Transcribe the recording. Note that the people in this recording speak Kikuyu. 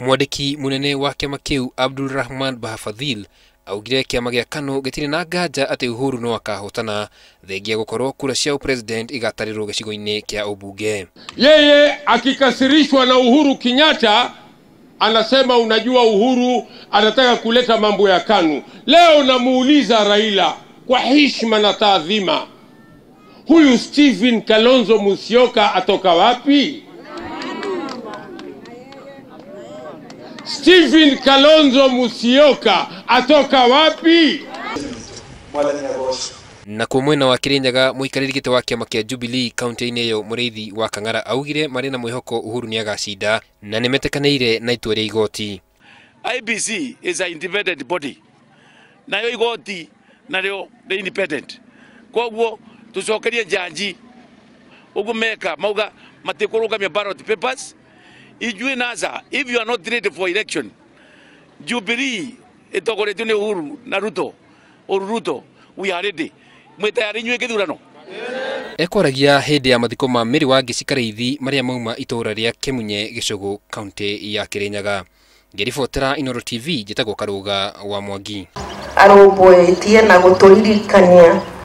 Mwandĩki mũnene wa kĩama kĩu Abdulrahman Bahafadhil augire kĩama gĩa KANU gĩtirĩ na nganja atĩ Uhuru no akahotana thengia gũkorwo kura cia president igatarĩrwo gĩcigo-inĩ kĩa ũmbunge. Yeye akikasirishwa na Uhuru Kenyatta anasema unajua, Uhuru anataka kuleta mambo ya KANU. Leo namuuliza Raila kwa heshima na taadhima, huyu Stephen Kalonzo Musyoka atoka wapi? Stephen Kalonzo Musyoka atoka wapi? Nakuo mwena wa Kirinyaga mũikarĩri gĩtĩ wa kĩama kĩa Jubilee kaunti-inĩ ĩyo Mũrĩithi wa Kang'ara augire marĩ na mwĩhoko Uhuru nĩagacinda na nĩmetĩkanĩire na itua rĩa igoti. IEBC is an independent body, nayo igoti narĩo nĩ independent, koguo tucokerie njanji uguo meka mauga matikũrũgamia ballot papers. Ijuĩ NASA, if you are not ready for election, Jubilee ĩtongoretio nĩ Uhuru na Ruto, Uhuru Ruto, we are ready. Mwĩ tayari inyuĩ gĩthurano? Ekwaragia hĩndĩ ya mathiko ma Mary Wangeci Karĩithi marĩa mauma itũũra rĩa Kĩmunye Gĩcũgũ kaunti ya Kĩrĩnyaga. Ngĩribotera Inooro TV njĩtagwo Karũga wa Mwangi. Arũmbũĩtie na gũtũririkania.